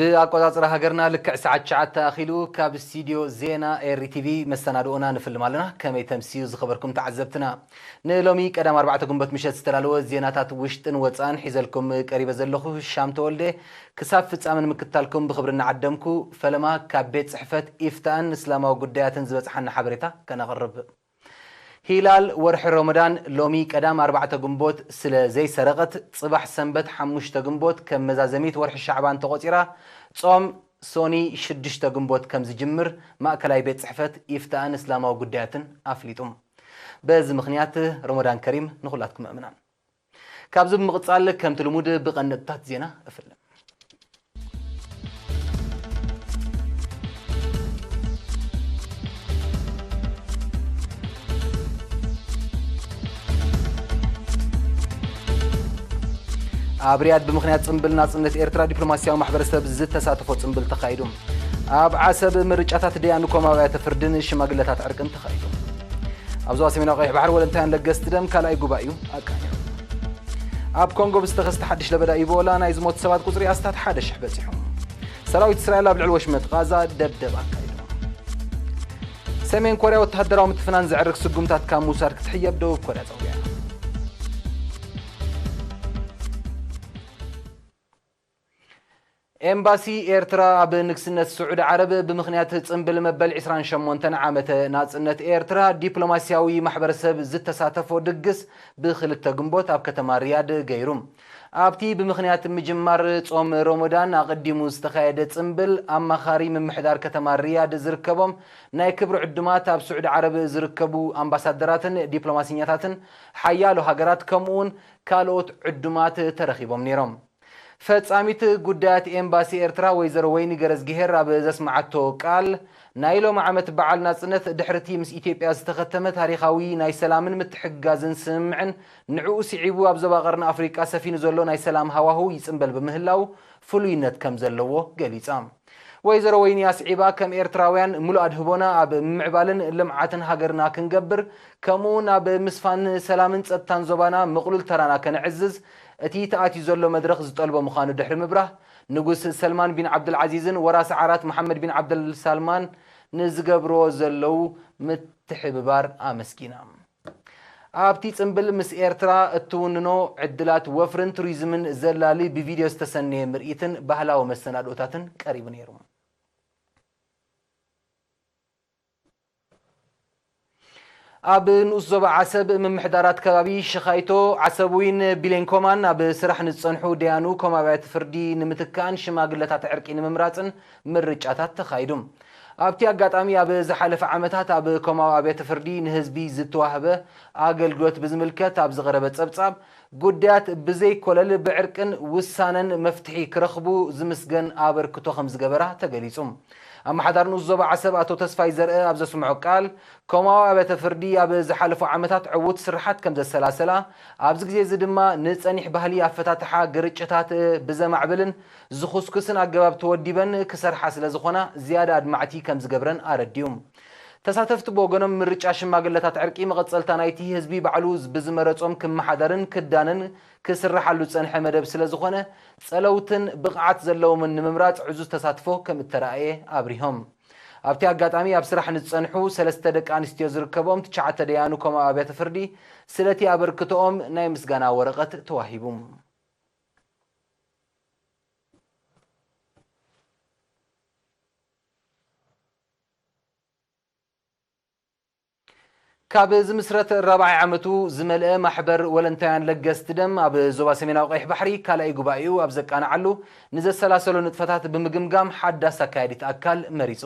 ብኣቆጻጽራ ሃገርና ልክዕ ሰዓት ትሽዓተ ኣኺሉ ካብ ስቱድዮ ዜና ኤሪ ቲቪ መሰናድኦና ንፍልም ኣለና። ከመይ ተምስዩ ዝኸበርኩም ተዓዘብትና? ንሎሚ ቀዳም ኣርባዕተ ግንቦት ምሸት ዝተዳለወ ዜናታት ውሽጥን ወጻእን ሒዘልኩም ቀሪበ ዘለኹ ሻም ተወልደ። ክሳብ ፍጻመ ንምክታልኩም ብኽብሪ እናዓደምኩ፣ ፈለማ ካብ ቤት ጽሕፈት ኢፍታእን እስላማዊ ጉዳያትን ዝበጽሓና ሓበሬታ ከነቕርብ። ሂላል ወርሒ ረመዳን ሎሚ ቀዳም ኣርባዕተ ግንቦት ስለ ዘይሰረቐት፣ ጽባሕ ሰንበት ሓሙሽተ ግንቦት ከም መዛዘሚት ወርሒ ሻዕባን ተቖጺራ፣ ጾም ሶኒ ሽዱሽተ ግንቦት ከም ዝጅምር ማእከላይ ቤት ጽሕፈት ኢፍታእን እስላማዊ ጉዳያትን ኣፍሊጡ። በዚ ምኽንያት ረመዳን ከሪም ንኹላትኩም ምእምናን። ካብዚ ብምቕጻል ከምቲ ልሙድ ብቐንድታት ዜና እፍልም። ኣብ ሪያድ ብምኽንያት ጽምብል ናጽነት ኤርትራ ዲፕሎማስያዊ ማሕበረሰብ ዝተሳተፎ ጽምብል ተኻይዱ። ኣብ ዓሰብ ምርጫታት ደያኑ ኮም ኣብያተ ፍርድን ሽማግለታት ዕርቅን ተኻይዱ። ኣብ ዞባ ሰሜናዊ ቀይሕ ባሕሪ ወለንታውያን ለገስቲ ደም ካልኣይ ጉባኤኡ ኣቃኒዑ። ኣብ ኮንጎ ብዝተኸስተ ሓድሽ ለበዳ ኢቦላ ናይ ዝሞቱ ሰባት ቁጽሪ ኣስታት ሓደ ሽሕ በጺሑ። ሰራዊት እስራኤል ኣብ ልዕሊ ወሽመጥ ቓዛ ደብደብ ኣካይዱ። ሰሜን ኮርያ ወተሃደራዊ ምትፍናን ዘዕርግ ስጉምታት ካብ ምውሳድ ክትሕየብ ደቡብ ኮርያ ጸዊዓ። ኤምባሲ ኤርትራ ኣብ ንግስነት ስዑዲ ዓረብ ብምኽንያት ጽምብል መበል ዕስራን ሸሞንተን ዓመተ ናጽነት ኤርትራ ዲፕሎማስያዊ ማሕበረሰብ ዝተሳተፎ ድግስ ብክልተ ግንቦት ኣብ ከተማ ሪያድ ገይሩ። ኣብቲ ብምኽንያት ምጅማር ጾም ሮሞዳን ኣቐዲሙ ዝተኻየደ ጽምብል ኣማኻሪ ምምሕዳር ከተማ ሪያድ ዝርከቦም ናይ ክብሪ ዕዱማት ኣብ ስዑዲ ዓረብ ዝርከቡ ኣምባሳደራትን ዲፕሎማሲኛታትን ሓያሎ ሃገራት ከምኡውን ካልኦት ዕዱማት ተረኺቦም ነይሮም። ፈጻሚት ጉዳያት ኤምባሲ ኤርትራ ወይዘሮ ወይኒ ገረዝግሄር ኣብ ዘስምዓቶ ቃል፣ ናይ ሎሚ ዓመት በዓል ናጽነት ድሕርቲ ምስ ኢትዮጵያ ዝተኸተመ ታሪኻዊ ናይ ሰላምን ምትሕግጋዝን ስምምዕን ንዕኡ ስዒቡ ኣብ ዞባ ቀርኒ ኣፍሪቃ ሰፊኑ ዘሎ ናይ ሰላም ሃዋህው ይጽምበል ብምህላው ፍሉይነት ከም ዘለዎ ገሊጻ። ወይዘሮ ወይኒ ኣስዒባ፣ ከም ኤርትራውያን ምሉእ ኣድህቦና ኣብ ምምዕባልን ልምዓትን ሃገርና ክንገብር፣ ከምኡውን ኣብ ምስፋን ሰላምን ጸጥታን ዞባና ምቕሉል ተራና ከነዕዝዝ እቲ ተኣትዩ ዘሎ መድረኽ ዝጠልቦ ምዃኑ ድሕሪ ምብራህ፣ ንጉስ ሰልማን ቢን ዓብዱልዓዚዝን ወራሲ ዓራት መሓመድ ቢን ዓብደል ሳልማን ንዝገብርዎ ዘለዉ ምትሕብባር ኣመስጊና። ኣብቲ ጽምብል ምስ ኤርትራ እትውንኖ ዕድላት ወፍርን ቱሪዝምን ዘላሊ ብቪድዮ ዝተሰነየ ምርኢትን ባህላዊ መሰናድኦታትን ቀሪቡ ነይሩ። ኣብ ንኡስ ዞባ ዓሰብ ምምሕዳራት ከባቢ ሽኻይቶ፣ ዓሰብዊን ቢሌንኮማን ኣብ ስራሕ ንዝጸንሑ ደያኑ ከም ኣብያተ ፍርዲ ንምትካእን ሽማግለታት ዕርቂ ንምምራጽን ምርጫታት ተኻይዱ። ኣብቲ ኣጋጣሚ ኣብ ዝሓለፈ ዓመታት ኣብ ኮማዊ ኣብያተ ፍርዲ ንህዝቢ ዝተዋህበ ኣገልግሎት ብዝምልከት ኣብ ዝቐረበ ጸብጻብ፣ ጉዳያት ብዘይ ኮለል ብዕርቅን ውሳነን መፍትሒ ክረኽቡ ዝምስገን ኣበርክቶ ከም ዝገበራ ተገሊጹ። ኣመሓዳሪ ንኡስ ዞባ ዓሰብ ኣቶ ተስፋይ ዘርአ ኣብ ዘስምዖ ቃል፣ ኮማዊ ኣብያተ ፍርዲ ኣብ ዝሓለፉ ዓመታት ዕዉት ስርሓት ከም ዘሰላሰላ፣ ኣብዚ ግዜ እዚ ድማ ንጸኒሕ ባህሊ ኣፈታትሓ ግርጭታት ብዘማዕብልን ዝኹስኩስን ኣገባብ ተወዲበን ክሰርሓ ስለ ዝኾና ዝያዳ ኣድማዕቲ ከም ዝገብረን ኣረዲኡ። ተሳተፍቲ ብወገኖም ምርጫ ሽማግለታት ዕርቂ መቐጸልታ ናይቲ ህዝቢ ባዕሉ ብዝመረጾም ክመሓደርን ክዳነን ክስርሓሉ ዝጸንሐ መደብ ስለ ዝኾነ ጸለውትን ብቕዓት ዘለዎምን ንምምራጽ ዕዙዝ ተሳትፎ ከም እተራእየ ኣብሪሆም። ኣብቲ ኣጋጣሚ ኣብ ስራሕ ንዝጸንሑ ሰለስተ ደቂ ኣንስትዮ ዝርከቦም ትሽዓተ ደያኑ ኮማዊ ኣብያተ ፍርዲ ስለቲ ኣበርክቶኦም ናይ ምስጋና ወረቐት ተዋሂቡ። ካብ ዝምስረት ራብዓይ ዓመቱ ዝመልአ ማሕበር ወለንታውያን ለገስቲ ደም ኣብ ዞባ ሰሜናዊ ቀይሕ ባሕሪ ካልኣይ ጉባኤኡ ኣብ ዘቃንዓሉ ንዘሰላሰሎ ንጥፈታት ብምግምጋም ሓዳስ ኣካያዲት ኣካል መሪጹ።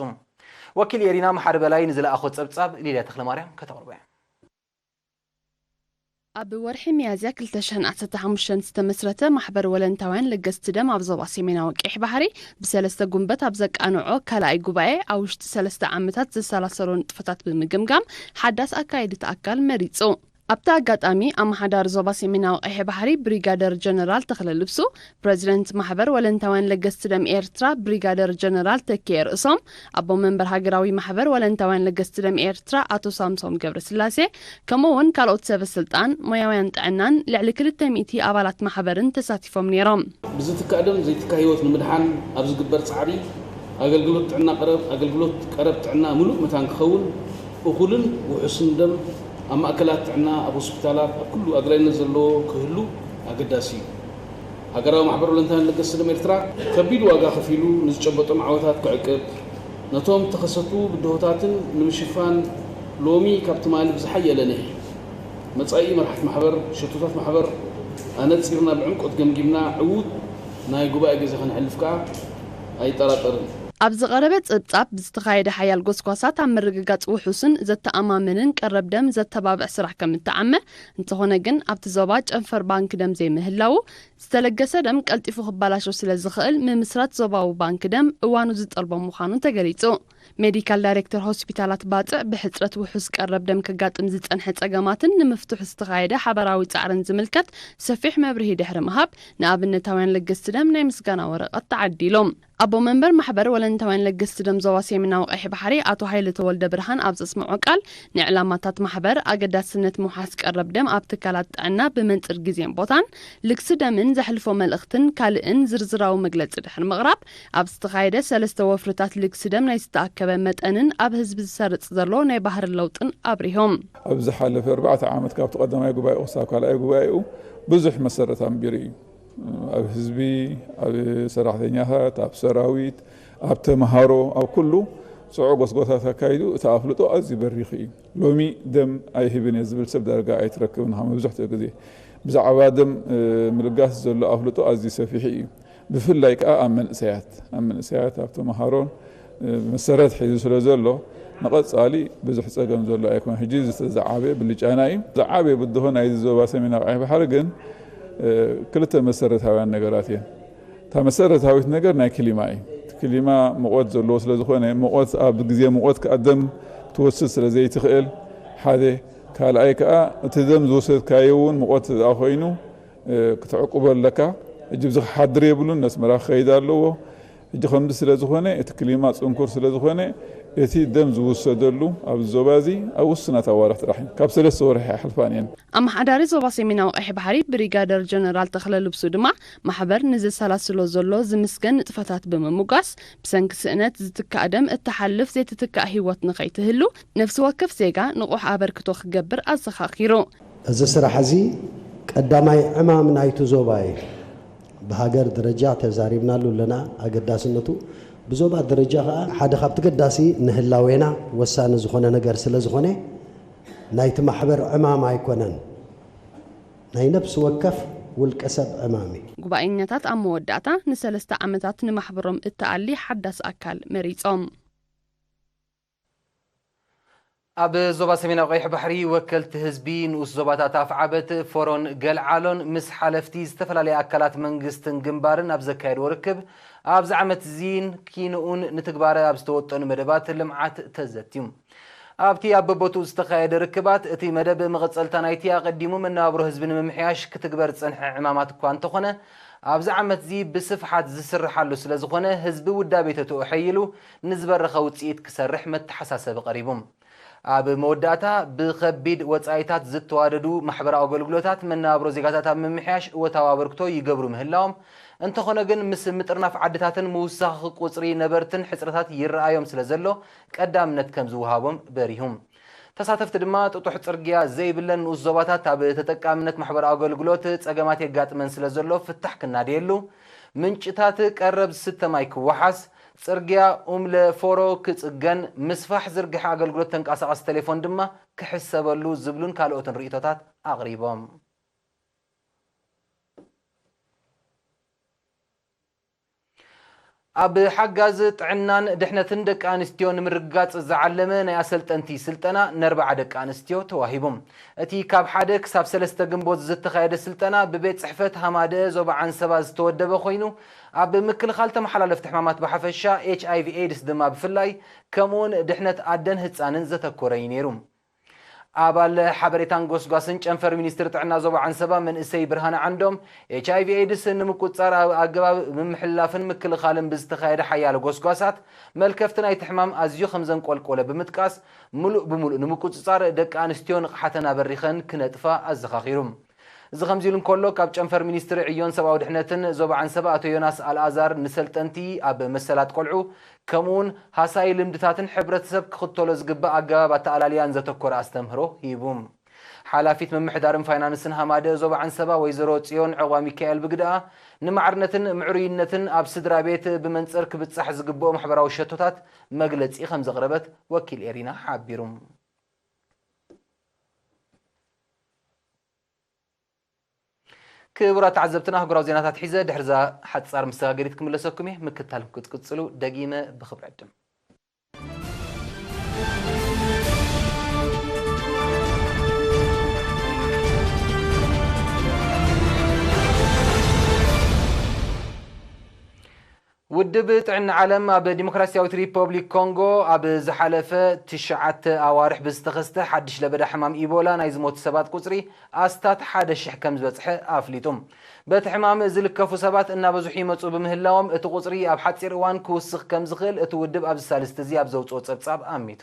ወኪል ኤሪና መሓሪ በላይ ንዝለኣኾ ጸብጻብ ሊልያ ተኽለማርያም ከተቕርቦ እያ። ኣብ ወርሒ ሚያዝያ ክልተ ሽሕን ዓሰርተ ሓሙሽተን ዝተመስረተ ማሕበር ወለንታውያን ለገስቲ ደም ኣብ ዞባ ሰሜናዊ ቀይሕ ባሕሪ ብሰለስተ ጉንበት ኣብ ዘቃንዖ ካልኣይ ጉባኤ ኣብ ውሽጢ ሰለስተ ዓመታት ዘሰላሰሎ ንጥፈታት ብምግምጋም ሓዳስ ኣካየዲት ኣካል መሪጹ። ኣብቲ ኣጋጣሚ ኣመሓዳሪ ዞባ ሰሜናዊ ቀይሕ ባሕሪ ብሪጋደር ጀነራል ተኽለ ልብሱ፣ ፕረዚደንት ማሕበር ወለንታውያን ለገስቲ ደም ኤርትራ ብሪጋደር ጀነራል ተኪኤ ርእሶም፣ ኣቦ መንበር ሃገራዊ ማሕበር ወለንታውያን ለገስቲ ደም ኤርትራ ኣቶ ሳምሶም ገብረስላሴ፣ ከምኡ እውን ካልኦት ሰበ ስልጣን፣ ሞያውያን ጥዕናን ልዕሊ ክልተ ሚእቲ ኣባላት ማሕበርን ተሳቲፎም ነይሮም። ብዝትካእ ደም ዘይትካእ ህይወት ንምድሓን ኣብ ዝግበር ጻዕሪ፣ ኣገልግሎት ጥዕና ቀረብ ኣገልግሎት ቀረብ ጥዕና ምሉእ መታን ክኸውን፣ እኹልን ውሑስን ደም ኣብ ማእከላት ጥዕና፣ ኣብ ሆስፒታላት፣ ኣብ ኩሉ ኣድላይነት ዘለዎ ክህሉ ኣገዳሲ እዩ። ሃገራዊ ማሕበር ወለንታውያን ለገስቲ ደም ኤርትራ ከቢድ ዋጋ ከፊሉ ንዝጨበጦም ዓወታት ክዕቅብ፣ ነቶም ተኸሰቱ ብድሆታትን ንምሽፋን ሎሚ ካብ ትማሊ ብዝሓየለ ንሒ መጻኢ መርሓት ማሕበር፣ ሸቶታት ማሕበር ኣነጺርና ብዕምቆት ገምጊምና ዕዉት ናይ ጉባኤ ግዜ ከነሕልፍ ከኣ ኣይጠራጠርን። ኣብ ዝቐረበ ጸብጻብ ብዝተኻየደ ሓያል ጎስጓሳት ኣብ ምርግጋጽ ውሑስን ዘተኣማምንን ቀረብ ደም ዘተባብዕ ስራሕ ከም እተዓመ፣ እንተኾነ ግን ኣብቲ ዞባ ጨንፈር ባንክ ደም ዘይምህላዉ፣ ዝተለገሰ ደም ቀልጢፉ ክበላሾ ስለ ዝኽእል፣ ምምስራት ዞባዊ ባንክ ደም እዋኑ ዝጠልቦ ምዃኑ ተገሊጹ። ሜዲካል ዳይሬክተር ሆስፒታላት ባጽዕ፣ ብሕጽረት ውሑስ ቀረብ ደም ከጋጥም ዝጸንሐ ጸገማትን ንምፍትሑ ዝተኻየደ ሓበራዊ ጻዕርን ዝምልከት ሰፊሕ መብርሂ ድሕሪ ምሃብ፣ ንኣብነታውያን ለገስቲ ደም ናይ ምስጋና ወረቐት ተዓዲሎም። ኣቦ መንበር ማሕበር ወለንታውያን ለገስቲ ደም ዞባ ሰሜናዊ ቀይሕ ባሕሪ ኣቶ ሃይለ ተወልደ ብርሃን ኣብ ዘስምዖ ቃል፣ ንዕላማታት ማሕበር ኣገዳስነት ምውሓስ ቀረብ ደም ኣብ ትካላት ጥዕና ብመንጽር ግዜን ቦታን፣ ልግሲ ደምን ዘሕልፎ መልእኽትን ካልእን ዝርዝራዊ መግለጺ ድሕሪ ምቕራብ፣ ኣብ ዝተኻየደ ሰለስተ ወፍርታት ልግሲ ደም ናይ ዝተኣከበ መጠንን ኣብ ህዝቢ ዝሰርጽ ዘሎ ናይ ባህሪ ለውጥን ኣብሪሆም። ኣብ ዝሓለፈ ኣርባዕተ ዓመት፣ ካብቲ ቀዳማይ ጉባኤኡ ክሳብ ካልኣይ ጉባኤኡ፣ ብዙሕ መሰረት ኣንቢሩ እዩ። ኣብ ህዝቢ፣ ኣብ ሰራሕተኛታት፣ ኣብ ሰራዊት፣ ኣብ ተምሃሮ፣ ኣብ ኩሉ ጽዑቕ ጎስጓሳት ኣካይዱ፣ እቲ ኣፍልጦ ኣዝዩ በሪኽ እዩ። ሎሚ ደም ኣይህብን እየ ዝብል ሰብ ዳርጋ ኣይትረክብን ኢኻ መብዛሕትኡ ግዜ። ብዛዕባ ደም፣ እ፣ ምልጋስ ዘሎ ኣፍልጦ ኣዝዩ ሰፊሕ እዩ። ብፍላይ ከኣ ኣብ መንእሰያት፣ ኣብ መንእሰያት፣ ኣብ ተምሃሮን፣ እ፣ መሰረት ሒዙ ስለ ዘሎ፣ ንቐጻሊ ብዙሕ ጸገም ዘሎ ኣይኮነን። ሕጂ እዚ ዝዓበየ ብልጫና እዩ። ዝዓበየ ብድሆ ናይዚ ዞባ ሰሜናዊ ቀይሕ ባሕሪ ግን፣ እ፣ ክልተ መሰረታውያን ነገራት እየን። እታ መሰረታዊት ነገር ናይ ክሊማ እዩ። እቲ ክሊማ ሙቐት ዘለዎ ስለ ዝኾነ፣ ሙቐት፣ ኣብ ግዜ ሙቐት ከኣ ደም ትወስድ ስለ ዘይትኽእል፣ ሓደ። ካልኣይ ከኣ እቲ ደም ዝወሰድካዮ እውን ሙቐት ዝኣ ኮይኑ፣ እ፣ ክትዕቅቦ ኣለካ። ሕጂ ኣብዚ ክሓድር የብሉን፣ ነስመራ ክኸይድ ኣለዎ። ሕጂ ከምዚ ስለ ዝኾነ፣ እቲ ክሊማ ጽንኩር ስለ ዝኾነ፣ እቲ ደም ዝውሰደሉ ኣብዚ ዞባ እዚ ኣብ ውሱናት ኣዋርሕ ጥራሕ እዩ። ካብ ሰለስተ ወርሒ ኣይሓልፋን እየን። ኣመሓዳሪ ዞባ ሰሜናዊ ቀይሕ ባሕሪ ብሪጋደር ጀነራል ተኽለ ልብሱ ድማ፣ ማሕበር ንዘሰላስሎ ዘሎ ዝምስገን ንጥፈታት ብምሙጋስ፣ ብሰንኪ ስእነት ዝትካእ ደም እትሓልፍ ዘይትትካእ ህይወት ንኸይትህሉ፣ ነፍሲ ወከፍ ዜጋ ንቑሕ ኣበርክቶ ክገብር ኣዘኻኺሩ። እዚ ስራሕ እዚ ቀዳማይ ዕማም ናይቲ ዞባ እዩ። ብሃገር ደረጃ ተዛሪብናሉ ኣለና ኣገዳስነቱ። ብዞባ ደረጃ ኸኣ ሓደ ካብ ተገዳሲ ንህላዌና ወሳኒ ዝኾነ ነገር ስለ ዝኾነ፣ ናይቲ ማሕበር ዕማም ኣይኮነን፣ ናይ ነፍሲ ወከፍ ውልቀ ሰብ ዕማም እዩ። ጉባኤኛታት ኣብ መወዳእታ ንሰለስተ ዓመታት ንማሕበሮም እተኣሊ ሓዳስ ኣካል መሪጾም። ኣብ ዞባ ሰሜናዊ ቀይሕ ባሕሪ ወከልቲ ህዝቢ ንኡስ ዞባታት ኣፍዓበት፣ ፎሮን ገልዓሎን ምስ ሓለፍቲ ዝተፈላለያ ኣካላት መንግስትን ግንባርን ኣብ ዘካየድዎ ርክብ፣ ኣብዚ ዓመት እዚን ኪንኡን ንትግባረ ኣብ ዝተወጠኑ መደባት ልምዓት ተዘትዩ። ኣብቲ ኣብ በቦትኡ ዝተኻየደ ርክባት፣ እቲ መደብ መቐጸልታ ናይቲ ኣቐዲሙ መነባብሮ ህዝቢ ንምምሕያሽ ክትግበር ዝጸንሐ ዕማማት እኳ እንተኾነ፣ ኣብዚ ዓመት እዚ ብስፍሓት ዝስርሓሉ ስለ ዝኾነ፣ ህዝቢ ውዳቤ ተትኡ ሐይሉ ንዝበረኸ ውጽኢት ክሰርሕ መተሓሳሰቢ ቀሪቡ። ኣብ መወዳእታ፣ ብኸቢድ ወጻኢታት ዝተዋደዱ ማሕበራዊ ኣገልግሎታት መነባብሮ ዜጋታት ኣብ ምምሕያሽ እወታዊ ኣበርክቶ ይገብሩ ምህላዎም፣ እንተኾነ ግን፣ ምስ ምጥርናፍ ዓድታትን ምውሳኽ ቁጽሪ ነበርትን ሕጽረታት ይረኣዮም ስለ ዘሎ፣ ቀዳምነት ከም ዝወሃቦም በሪሁ። ተሳተፍቲ ድማ፣ ጥጡሕ ጽርግያ ዘይብለን ንኡስ ዞባታት ኣብ ተጠቃምነት ማሕበራዊ ኣገልግሎት ጸገማት የጋጥመን ስለ ዘሎ፣ ፍታሕ ክናደየሉ፣ ምንጭታት ቀረብ ዝስተ ማይ ክወሓስ፣ ጽርግያ ኡምለ ፎሮ ክጽገን፣ ምስፋሕ ዝርግሐ ኣገልግሎት ተንቀሳቓሲ ቴሌፎን ድማ ክሕሰበሉ ዝብሉን ካልኦትን ርእይቶታት ኣቕሪቦም። ኣብ ሓጋዝ ጥዕናን ድሕነትን ደቂ ኣንስትዮ ንምርግጋጽ ዝዓለመ ናይ ኣሰልጠንቲ ስልጠና ነርብዓ ደቂ ኣንስትዮ ተዋሂቡ። እቲ ካብ ሓደ ክሳብ ሰለስተ ግንቦት ዝተኻየደ ስልጠና ብቤት ጽሕፈት ሃማደአ ዞባ ዓንሰባ ዝተወደበ ኮይኑ፣ ኣብ ምክልኻል ተመሓላለፍቲ ሕማማት ብሓፈሻ፣ ኤች ኣይ ቪ ኤድስ ድማ ብፍላይ፣ ከምኡውን ድሕነት ኣደን ህጻንን ዘተኮረ እዩ ነይሩ። ኣባል ሓበሬታን ጎስጓስን ጨንፈር ሚኒስትሪ ጥዕና ዞባ ዓንሰባ መንእሰይ ብርሃነ ዓንዶም፣ ኤች ኣይ ቪ ኤድስ ንምቁጽጻር ኣብ ኣገባብ ምምሕልላፍን ምክልኻልን ብዝተኻየደ ሓያሎ ጎስጓሳት፣ መልከፍቲ ናይቲ ሕማም ኣዝዩ ከም ዘንቆልቆለ ብምጥቃስ፣ ምሉእ ብምሉእ ንምቁጽጻር ደቂ ኣንስትዮ ንቕሓተን ኣበሪኸን ክነጥፋ ኣዘኻኺሩ። እዚ ከምዚ ኢሉ እንከሎ፣ ካብ ጨንፈር ሚኒስትሪ ዕዮን ሰብኣዊ ድሕነትን ዞባ ዓንሰባ ኣቶ ዮናስ ኣልኣዛር ንሰልጠንቲ ኣብ መሰላት ቆልዑ፣ ከምኡውን ሃሳዪ ልምድታትን ሕብረተሰብ ክኽተሎ ዝግባእ ኣገባብ ኣተኣላልያን ዘተኮረ ኣስተምህሮ ሂቡ። ሓላፊት ምምሕዳርን ፋይናንስን ሃማደ ዞባ ዓንሰባ ወይዘሮ ጽዮን ዕቑባ ሚካኤል ብግደኣ፣ ንማዕርነትን ምዕሩይነትን ኣብ ስድራ ቤት ብመንጽር ክብጻሕ ዝግብኦ ማሕበራዊ ሸቶታት መግለጺ ከም ዘቕረበት ወኪል ኤሪና ሓቢሩ። ክቡራት ተዓዘብትና፣ ኣህጉራዊ ዜናታት ሒዘ ድሕርዛ ሓጻር መሰጋገሪት ክምለሰኩም እየ። ምክታል ክትቅጽሉ ደጊመ ብኽብሪ ዕድም። ውድብ ጥዕና ዓለም ኣብ ዲሞክራሲያዊት ሪፐብሊክ ኮንጎ ኣብ ዝሓለፈ ትሽዓተ ኣዋርሕ ብዝተኸስተ ሓድሽ ለበዳ ሕማም ኢቦላ ናይ ዝሞቱ ሰባት ቁጽሪ ኣስታት ሓደ ሽሕ ከም ዝበጽሐ ኣፍሊጡ። በቲ ሕማም ዝልከፉ ሰባት እናበዝሑ ይመጹ ብምህላዎም፣ እቲ ቁጽሪ ኣብ ሓጺር እዋን ክውስኽ ከም ዝኽእል እቲ ውድብ ኣብዚ ሳልስቲ እዚ ኣብ ዘውጽኦ ጸብጻብ ኣሚቱ።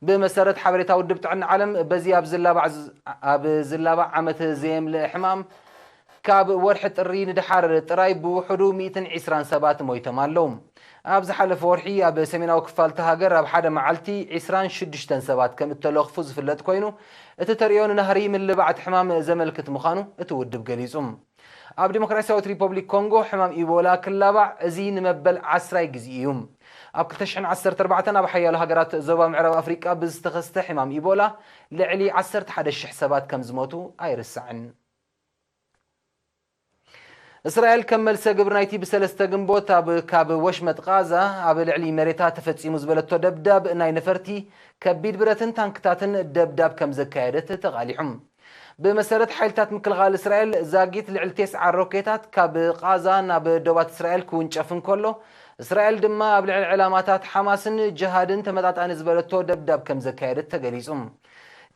ብመሰረት ሓበሬታ ውድብ ጥዕና ዓለም፣ በዚ ኣብ ዝላባዕ ዝ-፣ ኣብ ዝላባዕ ዓመት ዘየምልአ ሕማም፣ ካብ ወርሒ ጥሪ ንደሓር ጥራይ ብውሕዱ ሚእትን ዕስራን ሰባት ሞይቶም ኣለዉ። ኣብ ዝሓለፈ ወርሒ ኣብ ሰሜናዊ ክፋል እታ ሃገር ኣብ ሓደ መዓልቲ ዕስራን ሽዱሽተን ሰባት ከም እተለኽፉ ዝፍለጥ ኮይኑ፣ እቲ ተርእዮ ንናህሪ ምልባዕ እቲ ሕማም ዘመልክት ምዃኑ እቲ ውድብ ገሊጹ። ኣብ ዲሞክራሲያዊት ሪፐብሊክ ኮንጎ ሕማም ኢቦላ ክላባዕ እዚ ንመበል ዓስራይ ግዜ እዩ። ኣብ ክልተ ሽሕን ዓሰርተ ኣርባዕተን ኣብ ሓያሎ ሃገራት ዞባ ምዕራብ ኣፍሪቃ ብዝተኸስተ ሕማም ኢቦላ ልዕሊ ዓሰርተ ሓደ ሽሕ ሰባት ከም ዝሞቱ ኣይርሳዕን። እስራኤል ከም መልሰ ግብሪ ናይቲ ብሰለስተ ግንቦት ኣብ ካብ ወሽመጥ ቃዛ ኣብ ልዕሊ መሬታ ተፈጺሙ ዝበለቶ ደብዳብ ናይ ነፈርቲ ከቢድ ብረትን ታንክታትን ደብዳብ ከም ዘካየደት ተቓሊሑ። ብመሰረት ሓይልታት ምክልኻል እስራኤል፣ ዛጊት ልዕሊ ተስዓ ሮኬታት ካብ ቓዛ ናብ ዶባት እስራኤል ክውንጨፍ እንከሎ፣ እስራኤል ድማ ኣብ ልዕሊ ዕላማታት ሓማስን ጅሃድን ተመጣጣኒ ዝበለቶ ደብዳብ ከም ዘካየደት ተገሊጹ።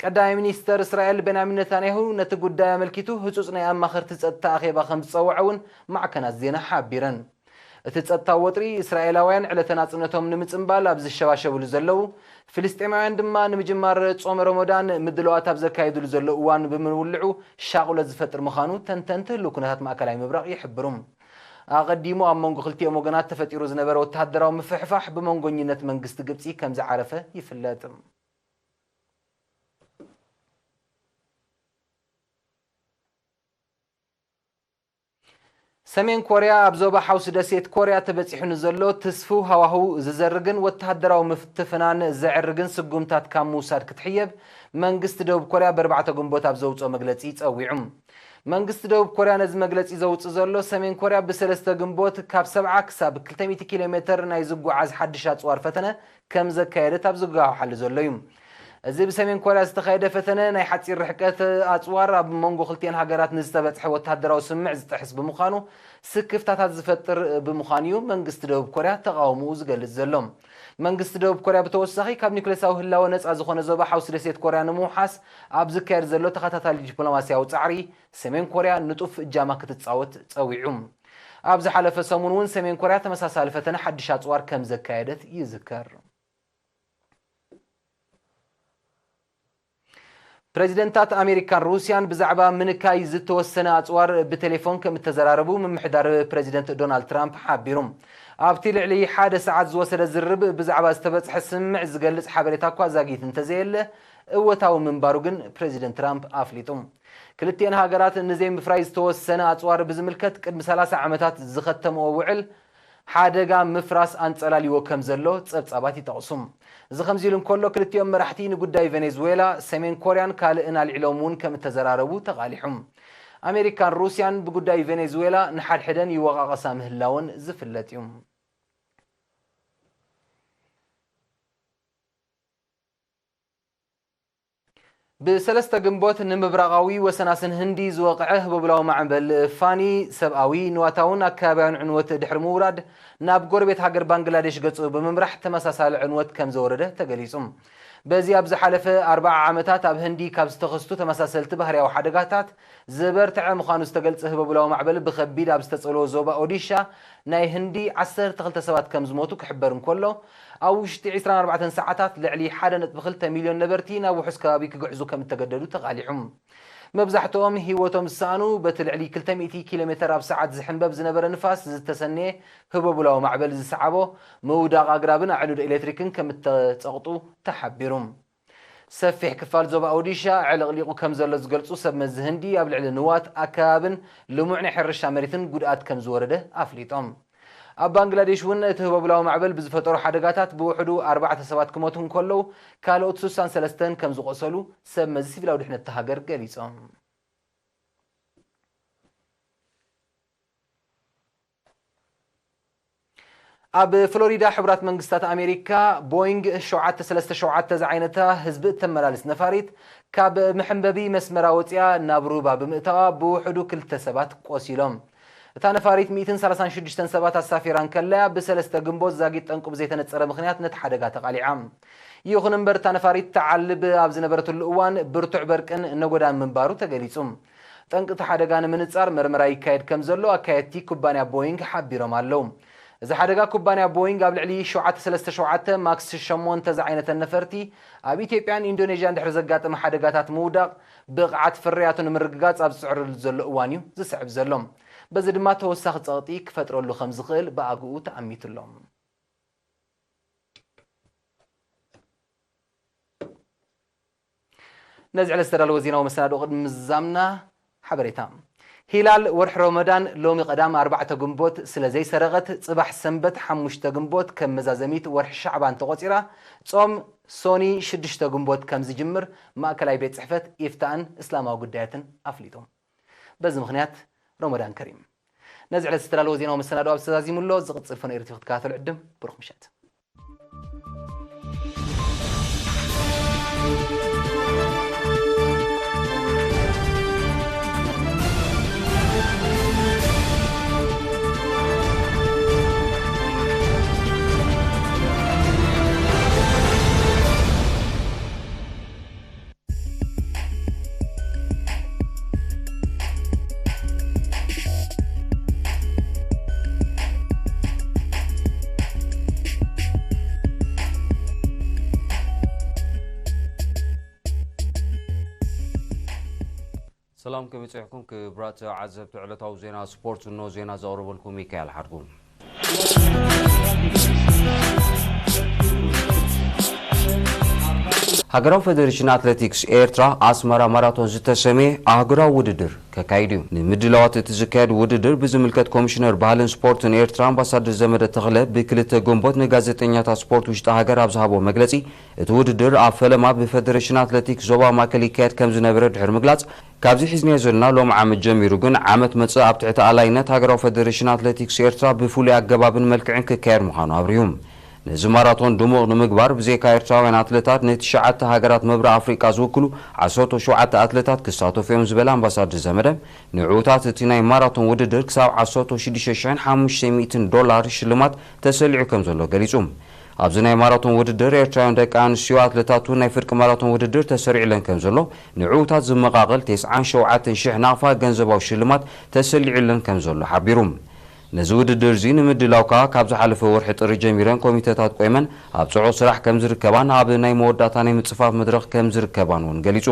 ቀዳማይ ሚኒስተር እስራኤል ቤንያሚን ነታንያሁ ነቲ ጉዳይ ኣመልኪቱ ህጹጽ ናይ ኣማኸርቲ ጸጥታ ኣኼባ ከም ዝጸውዐ እውን ማዕከናት ዜና ሓቢረን። እቲ ጸጥታዊ ወጥሪ፣ እስራኤላውያን ዕለተ ናጽነቶም ንምጽንባል ኣብ ዝሸባሸብሉ ዘለዉ፣ ፍልስጤማውያን ድማ ንምጅማር ጾመ ረመዳን ምድላዋት ኣብ ዘካየድሉ ዘለዉ እዋን ብምውልዑ ሻቕሎት ዝፈጥር ምዃኑ ተንተንቲ ህልው ኩነታት ማእከላይ ምብራቕ ይሕብሩ። ኣቐዲሙ ኣብ መንጎ ክልቲኦም ወገናት ተፈጢሩ ዝነበረ ወተሃደራዊ ምፍሕፋሕ ብመንጎኝነት መንግስቲ ግብጺ ከም ዝዓረፈ ይፍለጥ። ሰሜን ኮርያ ኣብ ዞባ ሓውሲ ደሴት ኮርያ ተበጺሑ ንዘሎ ትስፉው ሃዋህው ዝዘርግን ወተሃደራዊ ምፍትፍናን ዘዕርግን ስጉምታት ካብ ምውሳድ ክትሕየብ መንግስቲ ደቡብ ኮርያ ብኣርባዕተ ግንቦት ኣብ ዘውጽኦ መግለጺ ጸዊዑ። መንግስቲ ደቡብ ኮርያ ነዚ መግለጺ ዘውጽእ ዘሎ፣ ሰሜን ኮርያ ብሰለስተ ግንቦት ካብ ሰብዓ ክሳብ ክልተ ሚእቲ ኪሎ ሜተር ናይ ዝጓዓዝ ሓድሽ ኣጽዋር ፈተነ ከም ዘካየደት ኣብ ዝጓሓሓሉ ዘሎ እዩ። እዚ ብሰሜን ኮርያ ዝተኻየደ ፈተነ ናይ ሓጺር ርሕቀት ኣጽዋር ኣብ መንጎ ክልቲኤን ሃገራት ንዝተበጽሐ ወተሃደራዊ ስምምዕ ዝጥሕስ ብምዃኑ፣ ስክፍታታት ዝፈጥር ብምዃኑ እዩ መንግስቲ ደቡብ ኮርያ ተቓውሞኡ ዝገልጽ ዘሎ። መንግስቲ ደቡብ ኮርያ ብተወሳኺ ካብ ኒውክሌሳዊ ህላወ ነጻ ዝኾነ ዞባ ሓውሲ ደሴት ኮርያ ንምውሓስ ኣብ ዝካየድ ዘሎ ተኸታታሊ ዲፕሎማስያዊ ጻዕሪ፣ ሰሜን ኮርያ ንጡፍ እጃማ ክትጻወት ጸዊዑ። ኣብ ዝሓለፈ ሰሙን እውን ሰሜን ኮርያ ተመሳሳሊ ፈተነ ሓድሽ ኣጽዋር ከም ዘካየደት ይዝከር። ፕሬዚደንታት ኣሜሪካን ሩስያን ብዛዕባ ምንካይ ዝተወሰነ ኣጽዋር ብቴሌፎን ከም እተዘራረቡ ምምሕዳር ፕሬዚደንት ዶናልድ ትራምፕ ሓቢሩ። ኣብቲ ልዕሊ ሓደ ሰዓት ዝወሰደ ዝርርብ ብዛዕባ ዝተበጽሐ ስምምዕ ዝገልጽ ሓበሬታ እኳ ዛጊት እንተዘየለ፣ እወታዊ ምንባሩ ግን ፕሬዚደንት ትራምፕ ኣፍሊጡ። ክልቲኤን ሃገራት ንዘይምፍራይ ዝተወሰነ ኣጽዋር ብዝምልከት ቅድሚ ሰላሳ ዓመታት ዝኸተምኦ ውዕል፣ ሓደጋ ምፍራስ ኣንጸላልይዎ ከም ዘሎ ጸብጻባት ይጠቕሱ። እዚ ከምዚ ኢሉ እንከሎ፣ ክልቲኦም መራሕቲ ንጉዳይ ቬኔዙዌላ፣ ሰሜን ኮርያን ካልእን ኣልዒሎም እውን ከም እተዘራረቡ ተቓሊሖም። ኣሜሪካን ሩስያን ብጉዳይ ቬኔዙዌላ ንሓድሕደን ይወቓቐሳ ምህላወን ዝፍለጥ እዩ። ብሰለስተ ግንቦት ንምብራቓዊ ወሰናስን ህንዲ ዝወቕዐ ህቦብላዊ ማዕበል ፋኒ፣ ሰብኣዊ፣ ንዋታውን ኣከባብያውን ዕንወት ድሕሪ ምውራድ፣ ናብ ጎረቤት ሃገር ባንግላዴሽ ገጹ ብምምራሕ ተመሳሳሊ ዕንወት ከም ዘወረደ ተገሊጹ። በዚ ኣብ ዝሓለፈ ኣርብዓ ዓመታት ኣብ ህንዲ ካብ ዝተኸስቱ ተመሳሰልቲ ባህርያዊ ሓደጋታት ዝበርትዐ ምዃኑ ዝተገልጸ ህበቡላዊ ማዕበል ብኸቢድ ኣብ ዝተጸልዎ ዞባ ኦዲሻ ናይ ህንዲ ዓሰርተ ክልተ ሰባት ከም ዝሞቱ ክሕበር እንከሎ፣ ኣብ ውሽጢ ዕስራን ኣርባዕተን ሰዓታት ልዕሊ ሓደ ነጥቢ ክልተ ሚልዮን ነበርቲ ናብ ውሑስ ከባቢ ክግዕዙ ከም እተገደዱ ተቓሊዑ። መብዛሕትኦም ህይወቶም ዝሰኣኑ በቲ ልዕሊ ክልተ ሚእቲ ኪሎ ሜተር ኣብ ሰዓት ዝሕንበብ ዝነበረ ንፋስ ዝተሰነየ ህበቡላዊ ማዕበል ዝሰዓቦ ምውዳቕ ኣግራብን ኣዕኑድ ኤሌክትሪክን ከም እተጸቕጡ ተሓቢሩ። ሰፊሕ ክፋል ዞባ ኦዲሻ ኣዕለቕሊቑ ከም ዘሎ ዝገልጹ ሰብ መዚ ህንዲ፣ ኣብ ልዕሊ ንዋት ኣከባብን ልሙዕ ናይ ሕርሻ መሬትን ጉድኣት ከም ዝወረደ ኣፍሊጦም። ኣብ ባንግላዴሽ እውን እቲ ህበቡላዊ ማዕበል ብዝፈጠሮ ሓደጋታት ብውሕዱ ኣርባዕተ ሰባት ክሞቱ እንከለዉ፣ ካልኦት ስሳን ሰለስተን ከም ዝቖሰሉ ሰብ መዚ ሲቪላዊ ድሕነት እታ ሃገር ገሊጾም። ኣብ ፍሎሪዳ ሕቡራት መንግስታት ኣሜሪካ ቦይንግ ሸውዓተ ሰለስተ ሸውዓተ ዝዓይነታ ህዝቢ እተመላልስ ነፋሪት ካብ መሐንበቢ መስመራ ወፂኣ ናብ ሩባ ብምእታዋ ብውሕዱ ክልተ ሰባት ቆሲሎም። እታ ነፋሪት ሚእትን ሰላሳን ሽዱሽተን ሰባት ኣሳፊራ እንከለያ፣ ብሰለስተ ግንቦት ዛጊት ጠንቁ ብዘይተነፀረ ምኽንያት ነቲ ሓደጋ ተቓሊዓ። ይኹን እምበር፣ እታ ነፋሪት ትዓልብ ኣብ ዝነበረትሉ እዋን ብርቱዕ በርቅን ነጎዳን ምንባሩ ተገሊጹ። ጠንቂ እቲ ሓደጋ ንምንጻር መርመራ ይካየድ ከም ዘሎ ኣካየድቲ ኩባንያ ቦይንግ ሓቢሮም ኣለዉ። እዚ ሓደጋ ኩባንያ ቦይንግ ኣብ ልዕሊ ሸውዓተ ሰለስተ ሸውዓተ ማክስ ሸሞንተ ዝዓይነተን ነፈርቲ ኣብ ኢትዮጵያን ኢንዶኔዥያን ድሕሪ ዘጋጠመ ሓደጋታት ምውዳቕ ብቕዓት ፍርያቱ ንምርግጋጽ ኣብ ዝጽዕረሉ ዘሎ እዋን እዩ ዝስዕብ ዘሎ። በዚ ድማ ተወሳኺ ጸቕጢ ክፈጥረሉ ከም ዝኽእል ብኣግኡ ተኣሚቱ ኣሎ። ነዚ ዕለት ዝተዳለወ ዜናዊ መሰናድኦ ቅድሚ ምዝዛምና ሓበሬታ። ሂላል ወርሒ ረመዳን ሎሚ ቀዳም ኣርባዕተ ግንቦት ስለ ዘይሰረቐት፣ ጽባሕ ሰንበት ሓሙሽተ ግንቦት ከም መዛዘሚት ወርሒ ሻዕባን ተቖጺራ፣ ጾም ሶኒ ሽዱሽተ ግንቦት ከም ዝጅምር ማእከላይ ቤት ጽሕፈት ኢፍታእን እስላማዊ ጉዳያትን ኣፍሊጡ። በዚ ምኽንያት ረመዳን ከሪም። ነዚ ዕለት ዝተዳለወ ዜናዊ መሰናድኦ ኣብዚ ተዛዚሙ ኣሎ። ዝቕጽል ፈነው ኤሪ ቲቪ ክትከታተሉ ዕድም። ብሩኽ ምሸት። ሰላም፣ ከመይ ጸኒሕኩም ክቡራት ተዓዘብቲ ዕለታዊ ዜና ስፖርት? እኖ ዜና ዘቕርበልኩም ሚካኤል ሓድጉ። ሃገራዊ ፌደሬሽን ኣትሌቲክስ ኤርትራ ኣስመራ ማራቶን ዝተሰምየ ኣህጉራዊ ውድድር ከካይድ እዩ። ንምድላዋት እቲ ዝካየድ ውድድር ብዝምልከት ኮሚሽነር ባህልን ስፖርትን ኤርትራ ኣምባሳደር ዘመደ ተኽለ ብክልተ ግንቦት ንጋዜጠኛታት ስፖርት ውሽጢ ሃገር ኣብ ዝሃቦ መግለጺ፣ እቲ ውድድር ኣብ ፈለማ ብፌደሬሽን ኣትሌቲክስ ዞባ ማእከል ይካየድ ከም ዝነበረ ድሕሪ ምግላጽ፣ ካብዚ ሒዝናዮ ዘለና ሎሚ ዓመት ጀሚሩ ግን ዓመት መጽእ ኣብ ትሕቲ ኣላይነት ሃገራዊ ፌደሬሽን ኣትሌቲክስ ኤርትራ ብፍሉይ ኣገባብን መልክዕን ክካየድ ምዃኑ ኣብሪሁ። ነዚ ማራቶን ድሙቕ ንምግባር ብዘይካ ኤርትራውያን ኣትሌታት ንትሽዓተ ሃገራት ምብራቕ ኣፍሪቃ ዝውክሉ ዓሰርተ ሸውዓተ ኣትሌታት ክሳተፉ እዮም ዝበለ ኣምባሳደር ዘመደ፣ ንዕዉታት እቲ ናይ ማራቶን ውድድር ክሳብ ዓሰርተ ሽዱሽተ ሽሕን ሓሙሽተ ሚእትን ዶላር ሽልማት ተሰሊዑ ከም ዘሎ ገሊጹ። ኣብዚ ናይ ማራቶን ውድድር ኤርትራውያን ደቂ ኣንስትዮ ኣትሌታት እውን ናይ ፍርቂ ማራቶን ውድድር ተሰሪዕለን ከም ዘሎ፣ ንዕዉታት ዝመቓቐል ተስዓን ሸውዓተን ሽሕ ናቕፋ ገንዘባዊ ሽልማት ተሰሊዑለን ከም ዘሎ ሓቢሩ። ነዚ ውድድር እዚ ንምድላው ከኣ ካብ ዝሓለፈ ወርሒ ጥሪ ጀሚረን ኮሚተታት ቆይመን ኣብ ጽዑቕ ስራሕ ከም ዝርከባን ኣብ ናይ መወዳእታ ናይ ምጽፋፍ መድረኽ ከም ዝርከባን እውን ገሊጹ።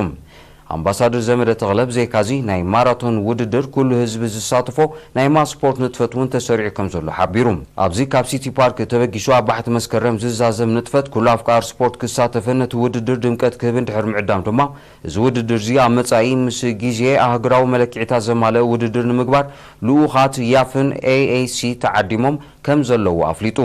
ኣምባሳደር ዘመደ ተኽለ ብዘይካዚ ናይ ማራቶን ውድድር ኩሉ ህዝቢ ዝሳተፎ ናይ ማስ ስፖርት ንጥፈት እውን ተሰሪዑ ከም ዘሎ ሓቢሩ። ኣብዚ ካብ ሲቲ ፓርክ ተበጊሱ ኣብ ባሕቲ መስከረም ዝዛዘም ንጥፈት ኩሉ ኣፍቃሪ ስፖርት ክሳተፍን ነቲ ውድድር ድምቀት ክህብን ድሕሪ ምዕዳም ድማ፣ እዚ ውድድር እዚ ኣብ መጻኢ ምስ ግዜ ኣህጉራዊ መለክዒታት ዘማልአ ውድድር ንምግባር ልኡኻት ያፍን ኤ ኤ ሲ ተዓዲሞም ከም ዘለዉ ኣፍሊጡ።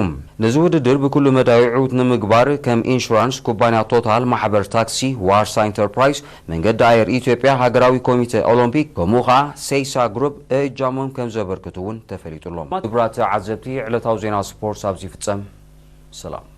ነዚ ውድድር ብኩሉ መዳዩ ዕዉት ንምግባር ከም ኢንሹራንስ ኩባንያ ቶታል፣ ማሕበር ታክሲ ዋርሳ ኢንተርፕራይዝ፣ መንገዲ ኣየር ኢትዮጵያ፣ ሃገራዊ ኮሚተ ኦሎምፒክ ከምኡ ኸኣ ሴይሳ ግሩፕ እእጃሞም ከም ዘበርክቱ እውን ተፈሊጡ ኣሎ። ክቡራት ተዓዘብቲ፣ ዕለታዊ ዜና ስፖርት ኣብዚ ይፍጸም። ሰላም።